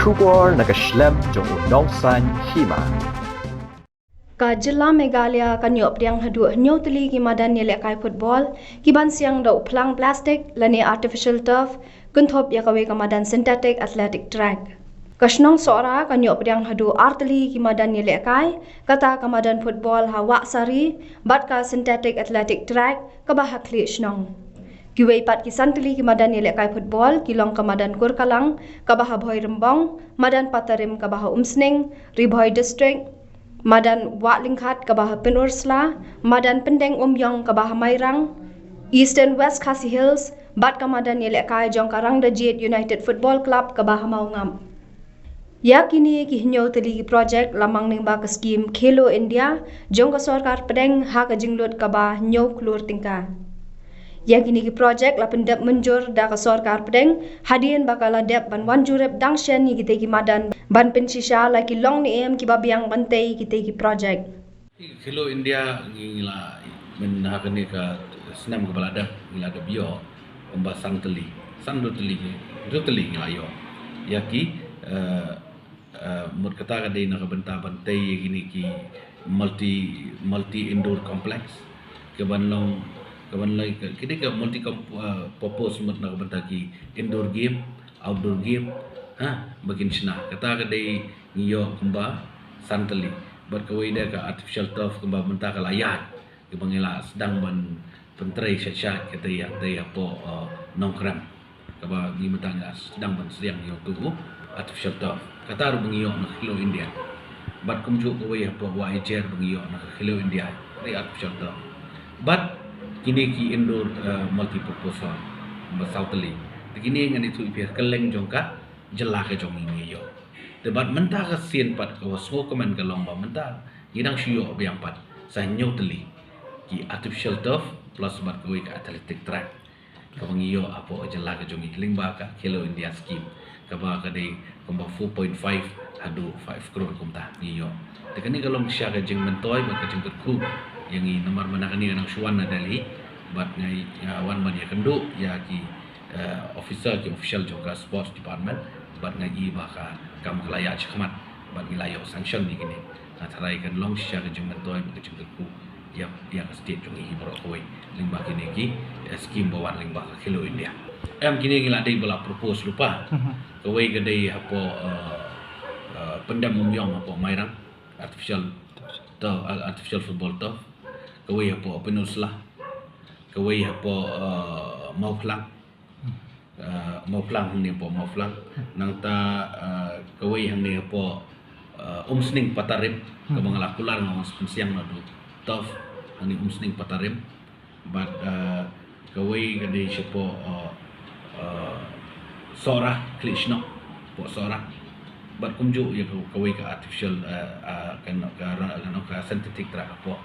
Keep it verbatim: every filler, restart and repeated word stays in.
Khubor na ka shlem jong u nongsan hima. Ka jylla Meghalaya kan ïoh pdiang haduh hynñiew tylli ki madan ïalehkai football, ki ban siang da u phlang plastic lane artificial turf, kynthup ïa kawei ka madan synthetic athletic track. Ka shnong Sohra kan ïoh pdiang haduh ar tylli ki madan ïalehkai, kata ka madan football ha Wahsari, bad ka synthetic athletic track, kaba ha khlieh shnong. Kiwei pat ki san tylli ki madan ïalehkai football, ki long ka madan Kurkalang, kaba ha Bhoirymbong, madan Patarim, kaba ha Umsning, Ri Bhoi District, madan Wahlyngkhat, kaba ha Pynursla, madan Pyndeng Umïong, kaba ha Mairang, Eastern West Khasi Hills, bad ka madan ïalehkai jong ka Rangdajied United Football Club, kaba ha Mawngap. Ïa kine ki hynñiew tylli ki project la mang lyngba ka skim Khelo India jong ka sorkar pdeng ha ka jinglut kaba hynñiew klur tyngka. Ïa kine ki project la pyndep mynjur da ka sorkar pdeng hadien ba ka la dep ban wan jurip dang shen ïa kitei ki madan ban pynshisha la ki long ne em kiba biang ban tei kitei ki project. Khelo India ngi la, mynta ha kane ka snem kaba la dep ngi la dep ïoh kumba san tylli, san, dua tylli, dua tylli ngi la ïoh. Ïa ki, eh, eh, mut kata ka dei na ka bynta ban tei ïa kine ki multi, multi indoor complex, ka ban long, ka ban long, ka dei ka multi com-, eh, purpose, mut na ka bynta ki indoor game, outdoor game, ha, ba kin shna. Kata ka dei ngi ïoh kumba san tylli. Bad kawei de ka artificial turf kumba mynta ka la ïaid, kaba ngi la sdang ban pyntrei sha, sha kata ïa, kata ïa hapoh, eh, Nongkrem. Kaba ngi mynta ngi la sdang ban sdiang ïa utu u artificial turf. Kata ruh ba ngi ïoh na Khelo India. Bad kumjuh kawei hapoh Wahiajer ba ngi ïoh na ka Khelo India, kata artificial turf. Bad kine ki indoor, eh, multipurpose hall, ba saw tylli. Te kine ngan ïathuh ïa phi ha kylleng jong ka jylla ka jong ngi ngi ïoh. Te bad mynta ka sien pat kaba sngewkmen ka long ba mynta ngi dang shu ïoh biang pat sa hynñiew tylli ki artificial turf plus bad kawei ka athletic track, kaba ngi ïoh hapoh jylla ka jong ngi lyngba ka Khelo India scheme, kaba ka dei kumba four point five haduh five crore kumta ngi ïoh. Te kane ka long shisha ka jingmyntoi bad ka jingkyrkhu ïa ngi, namar mynta kane nga dang shu wan na Delhi bad nga, nga wan ban ïakynduh ïa ki, eh, officer, ki official jong ka sports department, bad nga i ba ka kam ka la ïaid shakhmat bad ngi la ïoh sanction ïa kine. Nga tharai kan long shisha ka jingmyntoi bad ka jingkyrkhu ïa, ïa ka state jong ngi hi baroh kawei lyngba kine ki, eh, scheme ba wan lyngba ka Khelo India. Em, kine ngi la dei ba la propose lypa. Mhm. Kawei ka dei hapoh, eh, eh, Pyndem Umïong hapoh Mairang, artificial, tu, artificial football turf. Kawei hapoh Pynursla. Kawei hapoh, eh, Mawphlang. Eh, Mawphlang, hangne hapoh Mawphlang. Nangta, eh, kawei hangne hapoh, eh, Umsning Patarim, kaba nga la kular nga wan pynsiang naduh turf hangne Umsning Patarim. Bad, eh, kawei ka dei shapoh, eh, eh, Sohra, khlieh shnong, hapoh Sohra. Bad kumjuh ïa ka, kawei ka artificial, eh, eh, ka, ka, ka, ka synthetic track hapoh